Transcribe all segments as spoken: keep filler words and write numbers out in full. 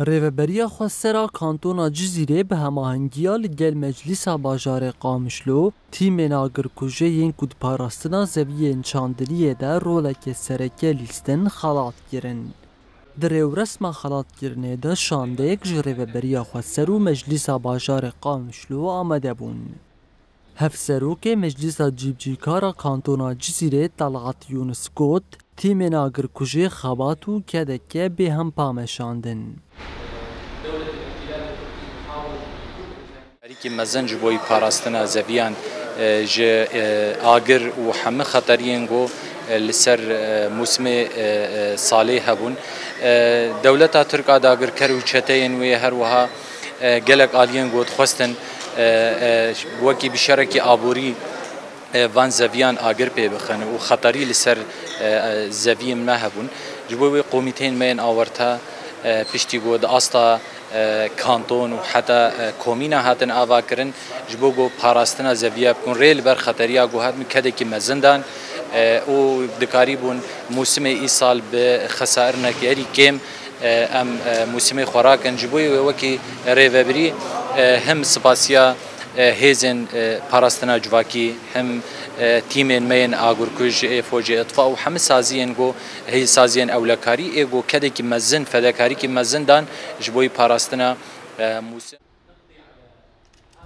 Rêveberiya Xwesera Kantona Cizîrê bi hemahengiya li gel Meclîsa Bajarê Qamişlo, tîmên agirkujê yên ku di parastina zeviyên çandiniyê de roleke sereke lîstin, xelat kirin. Di rêwresma xelatkirinê de şandeyek ji Rêveberiya Xweser û Meclîsa Bajarê Qamişlo amade bûn. Hevserokê Meclîsa Cîbicîkar a Kantona Cizîrê Talhat Yunus got, tîmên agirkujê xebat û kedeke bêhempa meşandin. Xeterîkî mezin ji bo parastina zeviyan, e, ji, e, agir û hemî xeteriyên ku, e, li ser, e, mûsimê, e, e, salê hebûn. E, dewleta Tirk a dagirker û çeteyên wê her wiha, e, gelek aliyên ku dixwestin, e, e, wekî bi şerekî aborî, e, van zeviyan agir pê bixin û xeterî li ser, e, e, zeviyên me hebûn. Ji bo wê komîteyên me yên awarte, e, piştî ku di asta, e, kanton û heta, e, komîna hatin avakirin, ji bo ku parastina zeviya bikin, rê li ber xeteriya ku hatin kedekî mezin dan, e, û dikarîbûn mûsimê îsal bi xesairinek herî kêm, e, em, e, mûsimê xwe rakin. Ji bo wê wekî rêvebirî, e, him spasiya, e, hêzên, e, parastina civakî, him, e, tîmên me yên agirkuj, ê focê itfa û hemî saziyên ku, hê saziyên ewlekarî ê ku kedekî mezin, fedekarîkî mezin dan ji bo parastina, e, mûsim.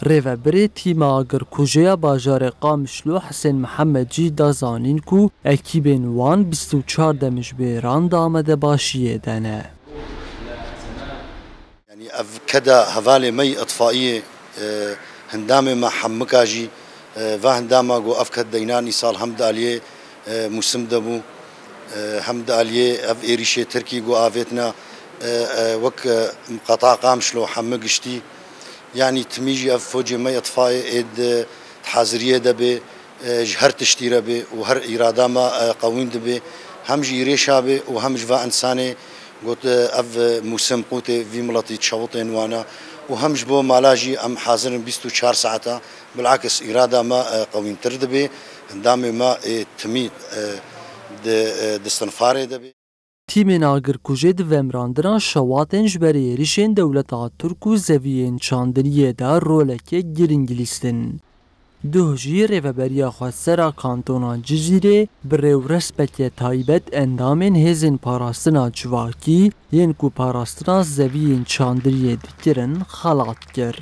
Rêvebirê tîma agirkujê ya bajarê Qamişlo Hisên Mihemed jî da zanîn ku ekîbên wan bîst û çar demjimêran di amadebaşiyê de ne. Yanî ev keda hevalê me yî itfaiyê, e, hindamê me hemika jî, e, va hindama ku ev ked deynan îsal hem di aliyê, e, mûsim de bû, e, hem di aliyê ev êrîşê Tirkî ku avêtina, e, e, wek, e, qeta Qamişlo hemi giştî. Yanî timî jî ev focê me yî itfaiyê ê di haziriyê de bê, e, ji her tiştî re bê û her îrada me, e, qewîn dibê. Hem ji îrêşa bê û hem ji va insanê got, e, ev, e, mûsim qûtê vî miletî çewitên wan e û hem ji bo mala jî em hazir in bîst û çar saeta. Bilakis îrada me, e, qewîntir dibê. Hindamê me ê timî, e, di, e, di sinfarê de bê. Tîmên agirkujê di vemirandina şewatên ji ber êrişên dewleta Tirk û zeviyên çandiniyê de roleke girîng lîstin. Duh jî Rêveberiya Xwesera Kantona Cizîrê bi rêwresmeke taybet endamên hêzên parastina civakî yên ku parastina zeviyên çandiniyê dikirin xelat kir.